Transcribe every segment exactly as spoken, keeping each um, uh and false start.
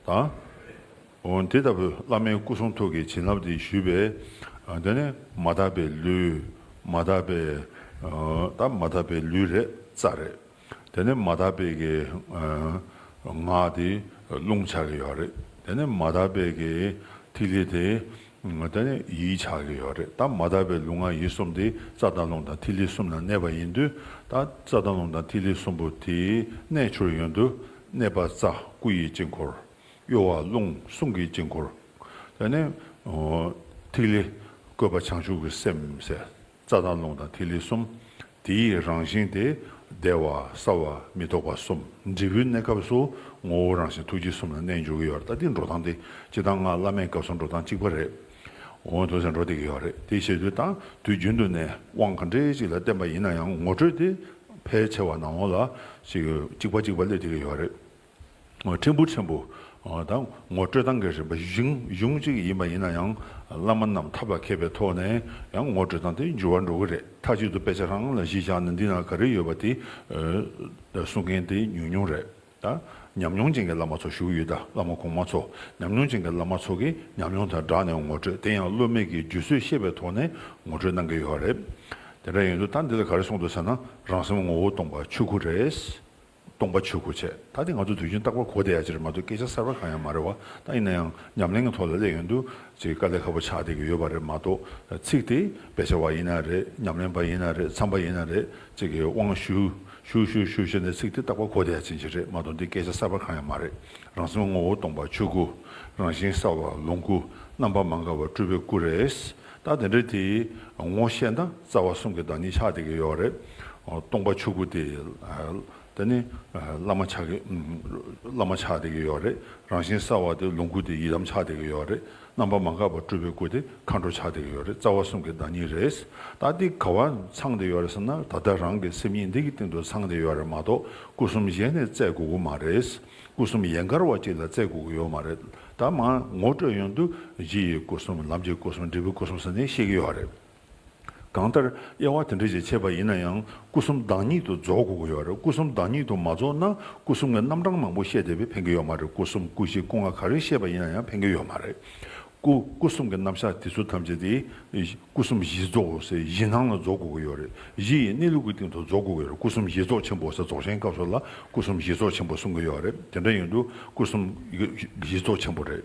དང་། འོ་དེ་ལྟ་བུའི་བླ་མའི་སྐུ་གསུང་ཐུགས་ཀྱི་བྱིན་རླབས་དེ་ཞུས་པས། ཨ་དེ་ནས་མ་དག་པའི་ལུས། མ་དག་པའི་ཨ་ད་མ་དག་པའི་ལུས་རེད། རྩ་རེད། དེ་ནས་མ་དག་པའི་གི་ཨ་ངག་དེ་རླུང་ཆགས་ཀྱི་ཡོད་རེད། དེ་ནས་མ་དག་པའི་གི་ཐིག་ལེ་དེ་ཨ་དེ་ནས་ཡིད་ཆགས་ཀྱི་ཡོད་རེད། ད་མ་དག་པའི་ལུས་ངག་ཡིད་གསུམ་དེ་རྩ་དང་རླུང་དང་ཐིག་ལེ་གསུམ་ལ་གནས་པ་ཡིན་དུས། ད་རྩ་དང་རླུང་དང་ཐིག་ལེ་གསུམ་པོ་དེའི་གནས་གྱུར་ཡོང་དུས། གནས་པ་རྩ་སྐུ་ཡི་དཀྱིལ་འཁོར། གཡོ་བ་རླུང་གསུང་གི་དཀྱིལ་འཁོར། དེ་ནས་ཨོ་ཐིག་ལེ་བཀོད་པ་བྱང་ཆུབ་ཀྱི་སེམས་ཟེར། རྩ་དང་རླུང་དང་ཐིག་ལེ་གསུམ། དེའི་རང་བཞིན་དེ་བདེ་བ་གསལ་བ་མི་རྟོག་པ་གསུམ། འབྲས་བུའི་གནས་སྐབས་སུ་ངོ་བོ་རང་བཞིན་ཐུགས་རྗེ་གསུམ་ལ་གནས་འགྱུར་གྱི་ཡོད་རེད། ད་འདི་འགྲོ་སྟངས་དེ་སྤྱིར་བཏང་ང་བླ་མའི་སྐབས་སུ་འགྲོ་སྟངས་གཅིག་པ་རེད། འོ་འདུག་སེ་འགྲོ་བསྡད་ཀྱི་ཡོད་རེད། དེ་བྱེད་དུས་ད་དུས་རྒྱུན་དུ་ནས་དབང་ག་འདྲའི་ཅིག་ལ་བརྟེན་པ་ཡིན་ན་ཡང་ངོ་སྤྲོད་དེ་ཕལ་ཆེ་བ་ནང་ལོགས་ལ་ཅིག་གཅིག་པ་གཅིག་པ་སླེབས་བསྡད་ཀྱི་ཡོད་རེད། ཕྲན་བུ་ཕྲན་བུ། ཨ་དང་ངོ་སྤྲོད་སྟངས་ཀྱི་རིམ་པ་གཞུང་གཞུང་གཅིག་ཡིན་པ་ཡིན་ན་ཡང་། བླ་མ་རྣམས་ཐབས་ལ་མཁས་པའི་ཐོག་ནས་ཡང་ངོ་སྤྲོད་སྟངས་དེ་འགྱུར་བ་འགྲོ་གི་རེད། མཐའ་གཅིག་ཏུ་དཔེ་ཆ་རང་ལ་གཞི་བཞག་ནས་འདི་ན་ག་རེ་ཡོད་པ་དེ་ཨ་གསུང་མཁན་དེ་ཉུང་ཉུང་རེད། ད་ཉམས་མྱོང་ཅན་གྱི་བླ་མ་ཚོ་བཞུགས་ཡོད། ད་བླ་མ་གོང་མ་ཚོ། ཉམས་མྱོང་ཅན་གྱི་བླ་མ་ཚོ་གིས་ཉམས་མྱོང་དང་སྦྲགས་ནས་ངོ་སྤྲོད། དེ་ཡང་བློ་མིག་གིས་རྒྱུད་ཚོད་ཤེས་པའི་ཐོག་ནས་ངོ་སྤྲོད་གནང་གི་ཡོད་རེད། དེ་འདྲ་ཡིན་དུས་ད་འདི་ལ་ག་རེ་གསུངས་འདུག་ཟེར་ན། རང་སེམས་ངོ་བོ་སྟོང་པ་ཆོས་སྐུ་རེད། སྟོང་པ་ཆོས་སྐུ་བྱས། ད་དེ་ང་ཚོ་དུས་རྒྱུན་རྟག་པར་གོ་བསྡད་ཡ་ཅིག་རེད་མ་གཏོགས་སྐད་ཆ་གསར་པ་གང་ཡང་མ་རེད་བ། ད་ཡིན་ན་ཡང་ཉམས་ལེན་གྱི་ཐོག་ལ་སླེབས་ཡོང་དུས་ཅིག་དཀའ་ལས་ཁག་པོ་ཆགས་བསྡད་ཀྱི་ཡོད་པ་རེད་མ་གཏོགས། ཚིག་དེ་དཔེ་ཆ་བ་ཡིན་ན་རེད། ཉམས་ལེན་པ་ཡིན་ན་རེད། མཚམས་པ་ཡིན་ན་རེད། ཅིག་གི་དབང་ཞུ་ཞུ་ཞུ་ཞུ་བྱས་ནས་ཚིག་དེ་རྟག་པར་གོ་བསྡད་ཡ་ཅིག་རེད་མ་གཏོགས། འདི་སྐད་ཆ་གསར་པ་གང་ཡང་མ་རེད། རང་སེམས་ངོ་བོ་སྟོང་པ་ཆོས་སྐུ། རང་བཞིན་གསལ་བ་ལོངས་སྐུ། རྣམ་པ་མ་འགགས་པ་སྤྲུལ་པའི་སྐུ་རེད། ད་དེ་འདྲ་དེ་ངོ་ཤེས་ན་རྩ་བ་གསུམ་གྱི་བདག་ཉིད་ཆགས་བསྡད་ཀྱི་ཡོད་རེད། སྟོང་པ་ཆོས་སྐུ་དེ་དེ་ནི་བླ་མ་ཆགས་ཀྱི་བླ་མ་ཆགས་བསྡད་ཀྱི་ཡོད་རེད། རང་བཞིན་གསལ་བ་དེ་ལོངས་སྐུ་དེ་ཡི་དམ་ཆགས་བསྡད་ཀྱི་ཡོད་རེད། རྣམ་པ་མ་འགགས་པ་སྤྲུལ་པའི་སྐུ་དེ་མཁའ་འགྲོ་ཆགས་བསྡད་ཀྱི་ཡོད་རེད། རྩ་བ་གསུམ་གྱི་བདག་ཉིད་རེད། ད་འདི་ག་བ་ཚང་བསྡད་ཡོད་རེད་ཟེར་ན། ད་ལྟ་རང་གི་སེམས་ཉིད་འདི་གི་སྟེང་དུ་ཚང་བསྡད་ཡོད་རེད་མ་གཏོགས། སྐུ་གསུམ་གཞན་ནས་བཙལ་དགོས་ཀྱི་མ་རེད། སྐུ་གསུམ་ཡན་གར་བ་གཅིག་ལ་བཙལ་དགོས་ཀྱི་ཡོད་མ་རེད། ད་མར་ངོ་སྤྲོད་ཡོང་དུས་གཞི་ཡི་སྐུ་གསུམ། ལམ་གྱི་སྐུ་གསུམ། འབྲས་བུའི་སྐུ་གསུམ་ཟེར་ནས་བཤད་ཀྱི་ཡོད་རེད། གང་ལྟར་དབྱེ་བ་དེ་འདྲ་ཞིག་ཕྱེ་བ་ཡིན་ན་ཡང་། སྐུ་གསུམ་བདག་ཉིད་དུ་རྫོགས་དགོས་ཀྱི་ཡོད་རེད། སྐུ་གསུམ་བདག་ཉིད་དུ་མ་རྫོགས་ན། སྐུ་གསུམ་གྱི་རྣམ་གྲངས་མང་པོ་བཤད་བསྡད་པས་ཕན་གྱི་ཡོད་མ་རེད། སྐུ་གསུམ་སྐུ་བཞི་སྐུ་ལྔ་ག་རེ་བཤད་པ་ཡིན་ན་ཡང་ཕན་གྱི་ཡོད་མ་རེད། སྐུ་སྐུ་གསུམ་གྱི་རྣམ་གཞག་དེ་ཚོ་ཐམས་ཅད་དེ་སྐུ་གསུམ་གཞི་རྫོགས་ཟེར། གཞི་སྣང་ལ་རྫོགས་དགོས་ཀྱི་ཡོད་རེད། གཞི་ཡི་གནས་ལུགས་ཀྱི་སྟེང་དུ་རྫོགས་དགོས་ཀྱི་ཡོད་རེད། སྐུ་གསུམ་གཞི་རྫོགས་ཆེན་པོ་ཟེར། རྫོགས་ཆེན་སྐབས་སུ་ལ་སྐུ་གསུམ་གཞི་རྫོགས་ཆེན་པོ་གསུང་གི་ཡོད་རེད། དེ་འདྲ་ཡིན་དུས་སྐུ་གསུམ་གཞི་རྫོགས་ཆེན་པོ་རེད།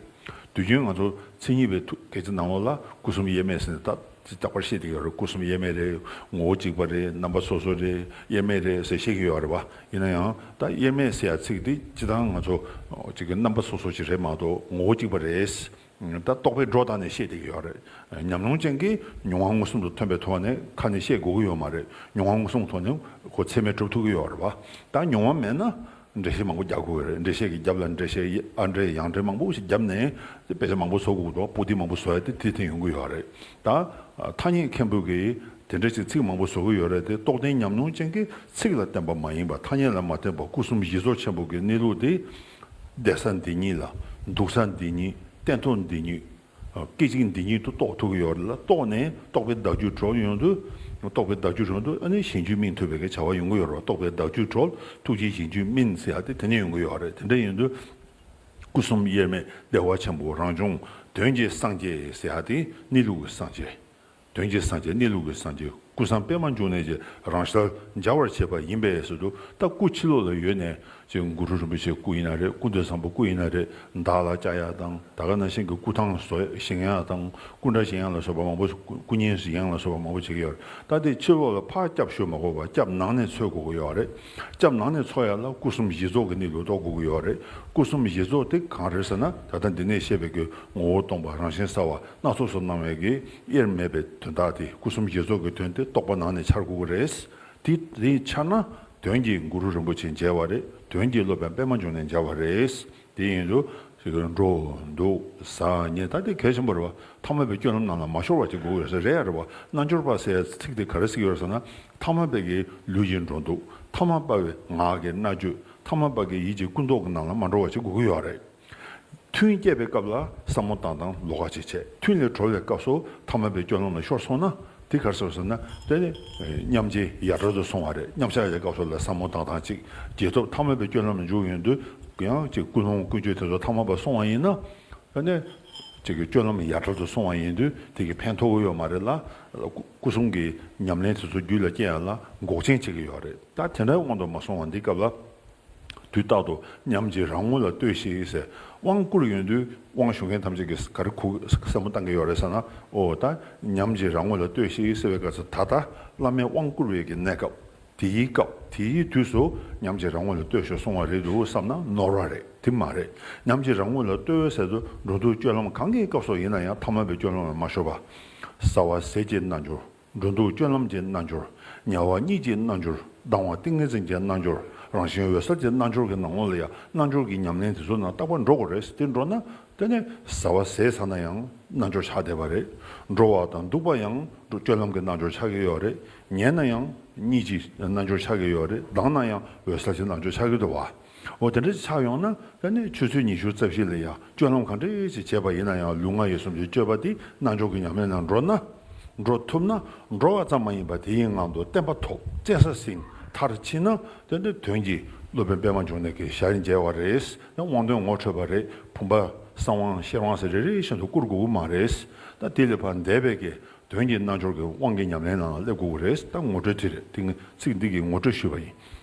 དུས་རྒྱུན་ང་ཚོ་མཚན་ཉིད་པའི་ཐུགས་སྐད་ཆ་ནང་ལོགས་ལ་སྐུ་གསུམ་དབྱེར་མེད་ཟེར་ནས་ད་རྟག་པར་བཤད་བསྡད་ཀྱི་ཡོད་རེད། སྐུ་གསུམ་དབྱེར་མེད་རེད། ངོ་བོ་གཅིག་པ་རེད། རྣམ་པ་སོ་སོ་རེད། དབྱེར་མེད་རེད་ཟེར་བཤད་ཀྱི་ཡོད་རེད་བ། ཡིན་ན་ཡང་ད་དབྱེར་མེད་ཟེར་ཡ་ཚིག་འདི་སྤྱིར་བཏང་ང་ཚོ་ཅིག་གི་རྣམ་པ་སོ་སོ་ཅིག་རེད་མ་གཏོགས་ངོ་བོ་གཅིག་པ་རེད། ད་རྟོག་པས་སྒྲོ་བཏགས་ནས་བཤད་བསྡད་ཀྱི་ཡོད་རེད། ཉམས་མྱོང་ཅན་གྱིས་མྱོང་བ་མངོན་སུམ་དུ་ཐོན་པའི་ཐོག་ནས་ཁ་ནས་བཤད་དགོས་ཀྱི་ཡོད་མ་རེད། མྱོང་བ་མངོན་སུམ་ཐོག་ནས་ཁོ་ཚད་མས་གྲུབ་ཐུབ་ཀྱི་ཡོད་རེད་བ། ད་མྱོང་བ་མེད་ན། འགྲེལ་བཤད་མང་པོ་རྒྱག་དགོས་རེད། འགྲེལ་བཤད་ཀྱི་རྒྱབ་ལ་འགྲེལ་བཤད་ཨ་འགྲེལ་ཡང་འགྲེལ་མང་པོ་ཞིག་བརྒྱབ་ནས་དཔེ་ཆ་མང་པོ་བཟོ་དགོས་འདུག་པོ་ཏི་མང་པོ་བཟོ་ཡ་དེ་དེ་དེ་ཡོང་གི་ཡོད་རེད། ད་ཐ་སྙད་མཁན་པོ་གིས་དེ་འདྲ་ཞིག་ཚིག་མང་པོ་བཟོ་གི་ཡོད་རེད་དེ། རྟོགས་ལྡན་ཉམས་མྱོང་ཅན་གྱིས་ཚིག་ལ་བརྟེན་པ་མ་ཡིན་པ། ཐ་སྙད་ལ་མ་བརྟེན་པ། སྐུ་གསུམ་གཞི་རྫོགས་ཆེན་པོ་གི་གནས་ལུགས་དེ། བསྡད་ས་འདི་ཉིད་ལ། འདུག་ས་འདི་ཉིད། སྟན་ཐོག་འདི་ཉིད། སྐད་ཅིག་འདི་ཉིད་དུ་རྟོགས་ཐུབ་ཀྱི་ཡོད་རེད་ལ། རྟོགས་ནས་རྟོགས་པའི་བདག་རྒྱུད་གྲོལ་ཡོང་དུས། རྟོགས་པའི་བདག་རྒྱུད་གྲོལ་དུས་ཨ་ནི་གཞན་རྒྱུད་སྨིན་ཐུབ་པའི་གི་བྱ་བ་ཡོང་གི་ཡོད་རེད། རྟོགས་པའི་བདག་རྒྱུད་གྲོལ། ཐུགས་རྗེས་གཞན་རྒྱུད་སྨིན་ཟེར་ཡ་དེ་དེ་ནས་ཡོང་གི་ཡོད་རེད། དེ་འདྲ་ཡིན་དུས་སྐུ་གསུམ་དབྱེར་མེད་བདེ་བ་ཆེན་པོ་རང་བྱུང་དོན་གྱི་སངས་རྒྱས་ཟེར་ཡ་དེ་གནས་ལུགས་ཀྱི་སངས་རྒྱས། དོན་གྱི་སངས་རྒྱས། གནས་ལུགས་ཀྱི་སངས་རྒྱས། སྐུ་གསུམ་པདྨ་འབྱུང་གནས་ཀྱི་རང་ཞལ་མཇལ་བར་བྱེད་པ་ཡིན་པས་ཟེར་དུས། ད་སྐུ་ཕྱི་ལོགས་ལ་ཡོད་ནས་ཅིག་གུ་རུ་རིན་པོ་ཆེའི་སྐུ་ཡིན་ན་རེད། སྐུ་མདུན་བཟང་པོའི་སྐུ་ཡིན་ན་རེད། བདག་ལ་བཅའ་ཡ་དང་། ད་ག་ནང་བཞིན་གྱི་སྐུ་ཐང་བཞེངས་ཡ་དང་། སྐུ་འདྲ་བཞེངས་ཡ་ལ་སོགས་པ་མང་པོ། སྐུ་བརྙན་བཞེངས་ཡ་ལ་སོགས་པ་མང་པོ་བྱེད་ཀྱི་ཡོད་རེད། ད་དེ་ཕྱི་ལོགས་ལ་ཕར་སྐྱབས་ཞུ་མ་དགོས་པར་སྐྱབས་ནང་ནས་འཚོལ་དགོས་ཀྱི་ཡོད་རེད། སྐྱབས་ནང་ནས་འཚོལ་ཡ་ལ་སྐུ་གསུམ་གཞི་རྫོགས་ཀྱི་གནས་ལུགས་རྟོགས་དགོས་ཀྱི་ཡོད་རེད། སྐུ་གསུམ་གཞི་རྫོགས་དེ་གང་རེད་ཟེར་ན། ད་ལྟ་འདི་ནས་བཤད་པའི་གི་ངོ་བོ་སྟོང་པ། རང་བཞིན་གསལ་བ། སྣ་ཚོགས་སུ་སྣང་བའི་གི་དབྱེར་མེད་པའི་དོན་དག་དེ། སྐུ་གསུམ་གཞི་རྫོགས་ཀྱི་དོན་དེ་རྟོགས་པ་ནང་ནས་འཆར་དགོས་ཀྱི་རེད། དེ་དེ་འཆར་ན་དོན་གྱིས་གུ་རུ་རིན་པོ་ཆེ་མཇལ་བ་རེད། དོན་གྱིས་སློབ་དཔོན་པདྨ་འབྱུང་གནས་མཇལ་བ་རེད། དེ་ཡིན་དུས་ཞིག་འགྲོ་འདུག་ཟ་ཉལ། ད་དེ་གལ་ཆེན་པོ་རེད་བ། ཐ་མལ་པའི་སྤྱོད་ལམ་ནང་ལ་མ་ཤོར་བ་ཅིག་དགོས་ཀྱི་རེད་ཟེར། རེད་ཡ་རེད་བ། རྣལ་འབྱོར་པ་ཟེར་ཚིག་དེ་ག་རེ་ཟེར་གྱི་ཡོད་རེད་ཟེར་ན། ཐ་མལ་པའི་གི་ལུས་ཀྱི་འགྲོ་འདུག་ཐ་མལ་པ་བའི་ངག་གི་སྨྲ་བརྗོད། ཐ་མལ་པ་གི་ཡིད་ཀྱི་ཀུན་རྟོག་གི་ནང་ལ་མ་འགྲོ་བ་ཅིག་དགོས་ཀྱི་ཡོད་རེད། ཐུན་བསྐྱེད་པའི་སྐབས་ལ་བསམ་བློ་བཏང་སྟངས་ལོགས་ཀ་ཅིག་བྱས། ཐུན་ལས་གྲོལ་བའི་སྐབས་སུ་ཐ་མལ་པའི་སྤྱོད་ལམ་ལ་ཤོར་སོང་ན། དེ་ག་རེ་ཟེར་ཟེར་ན། དེ་ནི་མཉམ་རྗེས་ཡ་བྲལ་དུ་སོང་བ་རེད། མཉམ་བཞག་ཡའི་སྐབས་སུ་ལ་བསམ་བློ་བཏང་སྟངས་གཅིག་རྗེས་ཐོབ་ཐ་མལ་པའི་སྤྱོད་ལམ་ལ་འཇུག་ཡོང་དུས། ཡང་ཅིག་ཀུན་སློང་ཀུན་སྤྱོད་དེ་ཚོ་ཐ་མལ་པ་སོང་བ་ཡིན་ན། ཨ་ནི་ཅིག་གི་སྤྱོད་ལམ་ཡ་བྲལ་དུ་སོང་བ་ཡིན་དུས་དེ་གི་ཕན་ཐོགས་ཀྱི་ཡོད་མ་རེད་ལ། སྐུ་སྐུ་གསུམ་གྱི་ཉམས་ལེན་དེ་ཚོ་རྒྱུད་ལ་སྐྱེ་ཡ་ལ་འགོག་རྐྱེན་བྱེད་ཀྱི་ཡོད་རེད། ད་དེ་འདྲའི་དབང་དུ་མ་སོང་བ་འདི་སྐབས་ལ། དུས་རྟག་ཏུ་ཉམས་ཀྱིས་རང་ངོ་ལ་ལྟོས་ཤིག་ཟེར། དབང་བསྐུར་ཡོང་དུས་དབང་ཞུ་མཁན་ཐམས་ཅད་ཀྱིས་ག་རེ་གུ་སེམས་པ་བཏང་གི་ཡོད་རེད་ཟེར་ན། ཨོ་ད་ཉམས་ཀྱིས་རང་ངོ་ལ་ལྟོས་ཤིག་ཟེར་བའི་སྐབས་སུ་ད་ལྟ་བླ་མས་དབང་བསྐུར་བའི་གི་གནས་སྐབས། དེའི་སྐབས་དེའི་དུས་སུ་ཉམས་ཀྱིས་རང་ངོ་ལ་ལྟོས་ཤིག་གསུང་བ་རེད་འདུག་བསམ་ན་ནོར་བ་རེད། དེ་མ་རེད། ཉམས་ཀྱིས་རང་ངོ་ལ་ལྟོས་ཟེར་དུས་འགྲོ་འདུག་སྤྱོད་ལམ་གང་གི་སྐབས་སུ་ཡིན་ན་ཡང་ཐ་མལ་པའི་སྤྱོད་ལམ་ལ་མ་ཤོར་བ། ཟ་བ་ཟས་ཀྱི་རྣལ་འབྱོར། འགྲོ་འདུག་སྤྱོད་ལམ་གྱི་རྣལ་འབྱོར། ཉལ་བ་གཉིད་ཀྱི་རྣལ་འབྱོར། ལྡང་བ་ཏིང་ངེ་འཛིན་གྱི་རྣལ་འབྱོར། རང་བཞིན་འོད་གསལ་གྱི་རྣལ་འབྱོར་གྱི་ནང་ལོགས་ལ་ཡང་རྣལ་འབྱོར་གྱི་ཉམས་ལེན་དེ་ཚོ་ནང་རྟག་པར་འགྲོ་དགོས་རེད། དེ་འགྲོ་ན་དེ་ནས་ཟ་བ་ཟས་ཚར་ན་ཡང་རྣལ་འབྱོར་ཆགས་བསྡད་པ་རེད། འགྲོ་བ་དང་འདུག་པ་ཡང་སྤྱོད་ལམ་གྱི་རྣལ་འབྱོར་ཆགས་ཀྱི་ཡོད་རེད། ཉལ་ན་ཡང་གཉིད་ཀྱི་རྣལ་འབྱོར་ཆགས་ཀྱི་ཡོད་རེད། ལྡང་ན་ཡང་འོད་གསལ་གྱི་རྣལ་འབྱོར་ཆགས་ཀྱི་འདུག་བ། འོ་དེ་འདྲ་ཞིག་ཆགས་ཡོང་ན་ཨ་ནི་ཆུ་ཚོད་ཉི་ཤུ་རྩ་བཞི་ལ་ཡང་སྤྱོད་ལམ་ག་འདྲ་ཞིག་བྱས་པ་ཡིན་ན་ཡང་ལུས་ངག་ཡིད་གསུམ་གྱི་སྤྱོད་པ་དེ་རྣལ་འབྱོར་གྱི་ཉམས་ལེན་ནང་འགྲོ་ན། འགྲོ་ཐུབ་ན་འགྲོ་བ་ཙམ་མ་ཡིན་པར་དེའི་ངང་དུ་བརྟན་པ་ཐོབ། བཙན་ས་ཟིན། མཐར་ཕྱིན་ན་དེ་འདྲ་དོན་གྱི་སློབ་དཔོན་པད་མ་འབྱུང་གནས་ཀྱི་ཞལ་མཇལ་བ་རེད། དབང་དོན་ངོ་འཕྲོད་པ་རེད། བུམ་པ་གསང་དབང་ཤེར་དབང་ཟེར་རེ་རེ་བཞིན་དུ་བསྐུར་དགོས་ཀྱི་མ་རེད། ད་དེ་ལས་ཕར་འདས་པའི་གི་དོན་གྱི་རྣལ་འབྱོར་གྱི་དབང་གི་ཉམས་ལེན་ནང་ལ་སླེབས་དགོས་ཀྱི་རེད། ད་ངོ་སྤྲོད་དེ་རེད། དེ་ཚིག་འདི་གི་ངོ་སྤྲོད་ཞུས་པ་ཡིན།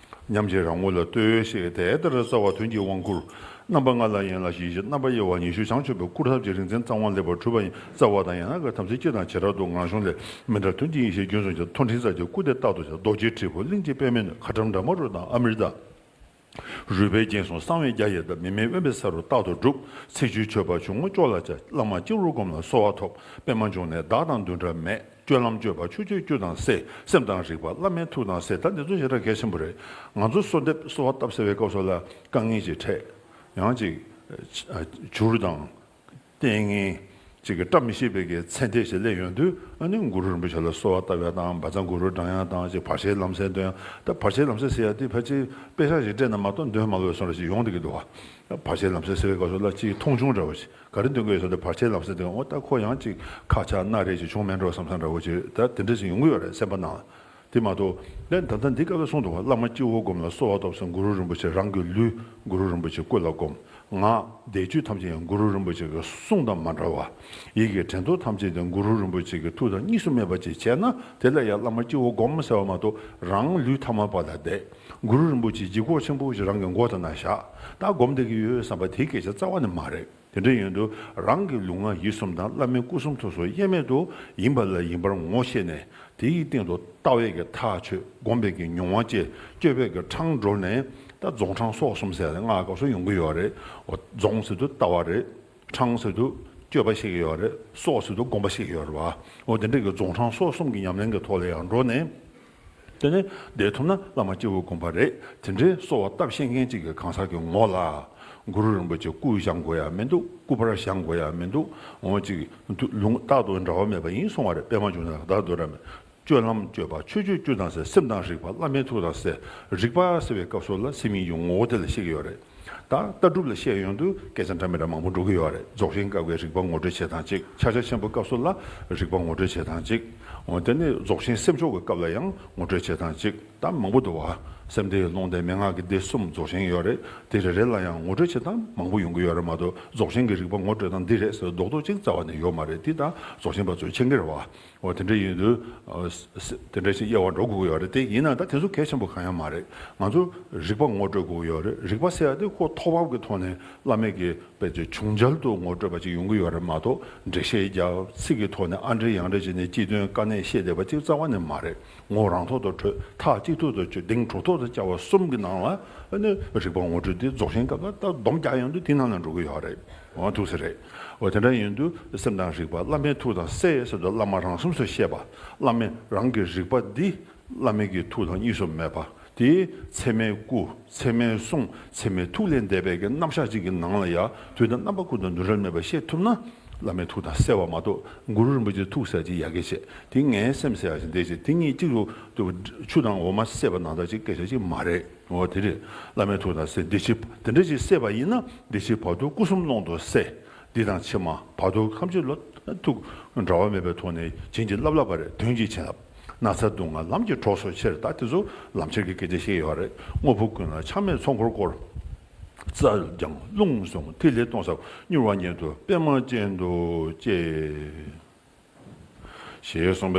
ཉམས་ཀྱིས་རང་ངོ་ལ་ལྟོས་ཤིག་དེ་ལྟར་རྩ་བ་དོན་གྱི་དབང་བསྐུར། རྣམ་པ་ལྔ་ལ་ཡན་ལག་བཞི་བཞི། རྣམ་པ་དབྱེ་བ་ཉི་ཤུ་བྱང་ཆུབ་པའི་སྐུར་ཐབས་ཀྱི་རིག་འཛིན་རྩ་དབང་ལེགས་པར་གྲུབ་པ་ཡི་རྩ་བ་དང་ཡན་ལག་གི་དམ་ཚིག་སྤྱི་དང་བྱེ་བྲག་ཏུ་ངང་གཞུང་ལས་མི་འདྲ་དོན་གྱི་ཡེ་ཤེས་རྒྱུན་བཟུང་ཞིང་མཐོ་འབྲིང་རྩ་གཅིག་སྐུ་དེ་རྟག་ཏུ་བྱ། རྡོ་རྗེ་དྲིལ་བུ་གླིང་རྗེ་པདྨའི་སྣོད། ཁ་ཊྭཱཾ་བྲཧྨ་རུ་དང་ཨ་མྲྀ་ཏ། རུས་པའི་རྒྱན་གསུམ་གསང་བའི་རྒྱ་ཡི་ཟླ། མི་མེད་དབེན་པའི་ས་རུ་རྟག་ཏུ་སྒྲུབ། ཚེ་བཅུད་མཆོད་པ་ཆུང་ངུ་ཅོག་ལ་བཅའ། བླ་མ་སྤྱི་བོར་བསྒོམས་ལ་གསོལ་བ་ཐོབ། པདྨ་འབྱུང་གནས་བདག་དང་འདུན་གྲལ་མེད། སྤྱོད་ལམ་སྤྱོད་པ་ཆོས་སྤྱོད་བཅུ་དང་བསྲེ། སེམས་དང་རིག་པ་བླ་མའི་ཐུགས་དང་བསྲེ། ད་འདི་ཚོ་ཞེ་དྲག་གལ་ཆེན་པོ་རེད། ང་ཚོ་གསོལ་འདེབས་གསོལ་བ་བཏབ་ཟེར་བའི་སྐབས་སུ་ལ་དཀའ་ངལ་ཅིག་འཕྲད། ཡང་ཅིག་བྱུར་དང་། ལྟས་ངན་ཅིག་གི་བཀྲ་མི་ཤིས་པའི་གི་མཚན་ལྟས་ཤིག་སླེབས་ཡོང་དུས་ཨ་ནི་གུ་རུ་རིན་པོ་ཆེ་ལ་གསོལ་བ་བཏབ་ཡ་དང་བཛྲ་གུ་རུ་བགྲང་ཡ་དང་ཅིག་བར་ཆད་ལམ་སེལ་འདོན་ཡ། ད་བར་ཆད་ལམ་སེལ་ཟེར་ཡ་དེ་ཕལ་ཆེར་དཔེ་ཆ་ཞིག་སྤྲད་ན་མ་གཏོགས་འདོན་མ་ལོས་སོང་ར་ཞིག་ཡོང་བསྡད་ཀྱི་འདུག་བ། བར་ཆད་ལམ་སེལ་ཟེར་བའི་སྐབས་སུ་ལ་ཅིག་མཐོང་ཆུང་འདྲ་བོ་ཞིག་ག་རེ་འདོན་གྱི་ཡོད་ཟེར་ཏེ་བར་ཆད་ལམ་སེལ་དེ་འོ་ད་ཁོ་ཡང་ཅིག་ཁ་ཆག་སྣ་རལ་ཅིག་བྱུང་མེད་འགྲོ་བསམ་བསམ་འདྲ་བོ་ཅིག་ད་དེ་འདྲ་ཞིག་ཡོང་གི་ཡོད་རེད་སེམས་པ་ནང་ལ། དེ་མ་གཏོགས་ལན་ད་ལྟ་འདི་སྐབས་ལ་གསུངས་འདུག་བ། བླ་མ་སྤྱི་བོར་བསྒོམས་ལ་གསོལ་བ་ཐོབ་ཟེར། གུ་རུ་རིན་པོ་ཆེ་རང་གི་ལུས་གུ་རུ་རིན་པོ་ཆེ་སྐུ་ལ་བསྒོམ། ངག་བཟླས་བརྗོད་ཐམས་ཅད་ཡང་གུ་རུ་རིན་པོ་ཆེ་གི་གསུང་དང་མ་འདྲ་བ། ཡིད་ཀྱི་དྲན་རྟོག་ཐམས་ཅད་ཀྱང་གུ་རུ་རིན་པོ་ཆེ་གི་ཐུགས་དང་གཉིས་སུ་མེད་པ་ཅིག་བྱས་ན་དེ་ལ་ཡང་བླ་མ་སྤྱི་བོར་བསྒོམ་ཟེར་བ་མ་གཏོགས་རང་ལུས་ཐ་མལ་པ་ལ་བསྡད། གུ་རུ་རིན་པོ་ཆེ་ལྗིད་ཁོག་ཆེན་པོ་ཞིག་རང་གི་མགོ་དང་ན་བཞག་ད་བསྒོམ་བསྡད་ཀྱི་ཡོད་བསམ་པ་དེའི་སྐད་ཆ་རྩ་བ་ནས་མ་རེད། དེ་འདྲ་ཡིན་དུས་རང་གི་ལུས་ངག་ཡིད་གསུམ་དང་བླ་མའི་སྐུ་གསུང་ཐུགས་སུ་དབྱེར་མེད་དུ་ཡིན་པ་ལ་ཡིན་པར་ངོ་ཤེས་ནས་དེའི་སྟེང་དུ་ལྟ་བའི་གི་ཐག་ཆོད། སྒོམ་པའི་གི་མྱོང་བ་བསྐྱེད། སྤྱོད་པའི་གི་འཕྲང་བགྲོད་ནས་ད་རྫོགས་འཕྲང་སོགས་གསུམ་ཟེར་ཡ་དེ་སྔགས་སྐབས་སུ་ཡོང་གི་ཡོད་རེད། འོ་རྫོགས་ཟེར་དུས་ལྟ་བ་རེད། འཕྲང་ཟེར་དུས་སྤྱོད་པ་ཤེས་ཀྱི་ཡོད་རེད། སོགས་ཟེར་དུས་སྒོམ་པ་ཤེས་ཀྱི་ཡོད་རེད་བ། འོ་དེ་འདྲའི་གི་རྫོགས་འཕྲང་སོགས་གསུམ་གྱི་ཉམས་ལེན་གྱི་ཐོག་ལ་ཡང་འགྲོ་ནས། དེ་ནས་བསྡད་ཐུབ་ན་བླ་མ་སྤྱི་བོར་བསྒོམ་པ་རེད། དེ་འདྲའི་གསོལ་བ་བཏབ་ཤེས་མཁན་ཅིག་གི་གང་ཟག་གི་ངོ་ལ། གུ་རུ་རིན་པོ་ཆེ་སྐུ་བཞེངས་དགོས་ཡ་མི་འདུག་སྐུ་པར་བཞེངས་དགོས་ཡ་མི་འདུག་འོ་ཅིག་ལུང་རྟག་ཏུ་འབྲལ་བ་མེད་པ་ཡིན་གསུང་བ་རེད། པད་མ་འབྱུང་གནས་ལ་བདག་འདུན་གྲལ་མེད། སྤྱོད་ལམ་སྤྱོད་པ་ཆོས་སྤྱོད་བཅུ་དང་བསྲེ། སེམས་དང་རིག་པ་བླ་མའི་ཐུགས་དང་བསྲེ། རིག་པ་ཟེར་བའི་སྐབས་སུ་ལ་སེམས་ཉིད་ཀྱི་ངོ་བོ་དེ་ལ་བཤད་ཀྱི་ཡོད་རེད། ད་ལྟ་གྲུབ་ལ་བཤད་ཡོང་དུས་སྐད་ཆ་འདྲ་མི་འདྲ་མང་པོ་འགྲོ་གི་ཡོད་རེད། རྫོགས་ཆེན་སྐབས་ཀྱི་རིག་པ་ངོ་སྤྲོད་བྱེད་སྟངས་གཅིག་ཕྱག་རྒྱ་ཆེན་པོའི་སྐབས་སུ་ལ་རིག་པ་ངོ་སྤྲོད་བྱེད་སྟངས་གཅིག་འོ་དེ་ནས་རྫོགས་ཆེན་སེམས་ཕྱོགས་ཀྱི་སྐབས་ལ་ཡང་ངོ་སྤྲོད་བྱེད་སྟངས་གཅིག་ད་མང་པོ་འདུག་བ། སེམས་སྡེ་ཡི་ཀློང་སྡེ་མན་ངག་གི་སྡེ་གསུམ་རྫོགས་ཆེན་ཡོད་རེད། དེ་རེ་རེ་ལ་ཡང་ངོ་སྤྲོད་བྱེད་སྟངས་མང་པོ་ཡོང་གི་ཡོད་རེད་མ་གཏོགས་རྫོགས་ཆེན་གྱི་རིག་པ་ངོ་སྤྲོད་སྟངས་འདི་རེད་ཟེར་རྡོག་རྡོག་གཅིག་རྩ་བ་ནས་ཡོད་མ་རེད། འདི་ད་རྫོགས་ཆེན་པ་ཚོས་མཁྱེན་གྱི་རེད་བ། འོ་དེ་འདྲ་ཡིན་དུས། ཨ་ས་ས་དེ་འདྲ་ཞིག་དབྱེ་བ་འགྲོ་དགོས་ཀྱི་ཡོད་རེད། དེ་ཡིན་ན་ད་དེ་ཚོ་གལ་ཆེན་པོ་གང་ཡང་མ་རེད། ང་ཚོ་རིག་པ་ངོ་སྤྲོད་དགོས་ཀྱི་ཡོད་རེད། རིག་པ་ཟེར་ཡ་དེ་ཁོ་ཐོག་བབས་ཀྱི་ཐོག་ནས་བླ་མས་ཀྱི་དཔེ་ཆ་བྱུང་རྒྱལ་དུ་ངོ་སྤྲོད་པ་ཅིག་ཡོང་གི་ཡོད་རེད་མ་གཏོགས་འགྲེལ་བཤད་རྒྱབ་ཚིག་གི་ཐོག་ནས་ཨ་འདྲ་ཡང་འདྲ་བྱས་ནས་སྤྱི་དོན་དཀའ་གནད་བཤད་བསྡད་པ་ཅིག་རྩ་བ་ནས་མ་རེད། ངོ་རང་ཐོག་ཏུ་འཕྲོད། ཐག་གཅིག་ཐོག་ཏུ་ཆོད། གདེང་གྲོགས་ཐོག་ཏུ་བཅའ་བ་གསུམ་གྱི་ནང་ལ་ཨ་ནི་རིག་པ་ངོ་སྤྲོད་དེ་རྫོགས་ཆེན་སྐབས་ལ་ད་སྡོམ་རྒྱག་ཡོང་དུས་དེ་ནང་ལ་འགྲོ་གི་ཡོད་རེད། འོ་ཐུགས་སུ་རེད། འོ་དེ་འདྲ་ཡིན་དུས་སེམས་དང་རིག་པ་བླ་མའི་ཐུགས་དང་བསྲེ་ཟེར་དུས་བླ་མ་རང་གསུངས་སུ་བཤད་པ། བླ་མས་རང་གི་རིག་པ་འདི་བླ་མའི་གི་ཐུགས་དང་གཉིས་སུ་མེད་པ། དེའི་ཚད་མའི་སྐུ་ཚད་མའི་གསུང་ཚད་མའི་ཐུགས་ལས་འདས་པའི་གི་རྣམ་གཞག་ཅིག་གི་ནང་ལ་ཡང་དུས་དང་རྣམ་པ་ཀུན་ཏུ་འདུ་འབྲལ་མེད་པར་ཤེས་ཐུབ་ན། བླ་མའི་ཐུགས་དང་བསྲེ་བ་མ་གཏོགས་གུ་རུ་རིན་པོ་ཆེའི་ཐུགས་ཟེར་ཅིག་ཡ་གི་བྱེད་དེ་ངའི་སེམས་ཟེར་ཡ་ཅིག་འདས་ཅིག་དེ་གཉིས་གཅིག་ཏུ་ཆུ་དང་འོ་མ་བསྲེས་པ་ནང་ལྟར་ཅིག་སྐད་ཆ་ཅིག་མ་རེད། འོ་དེ་རེད། བླ་མའི་ཐུགས་དང་བསྲེ་འདི་ཕྱི་དེ་འདྲ་ཅིག་བསྲེས་པ་ཡིན་ན་འདི་ཕྱི་བར་དུ་སྐུ་གསུམ་ཀློང་དུ་བསྲེ། འདི་དང་ཕྱི་མ་བར་དུ་ཐམས་ཅད་ལ་ཐུགས་འབྲལ་བ་མེད་པའི་ཐོག་ནས་བྱིན་གྱིས་བརླབས་བརླབས་པ་རེད། དོན་གྱི་བྱིན་རླབས། ན་ཚ་སྡུག་བསྔལ་ལམ་གྱི་གྲོགས་སུ་ཁྱེར། ད་དེ་ཚོ་ལམ་ཁྱེར་གྱི་སྐད་ཆ་བཤད་ཡོད་རེད། དངོས་པོ་ཀུན་ལ་ཆགས་མེད་ཚོགས་འཁོར་བསྐོར། རྩྭ་ལྗང་རླུང་བཟུང་ཐིག་ལེ་སྟོང་ཟབ་མྱུར་བ་ཉིད་དུ་པདྨ་ཅན་དུ་སྐྱེ། ཞེས་གསུངས་པས་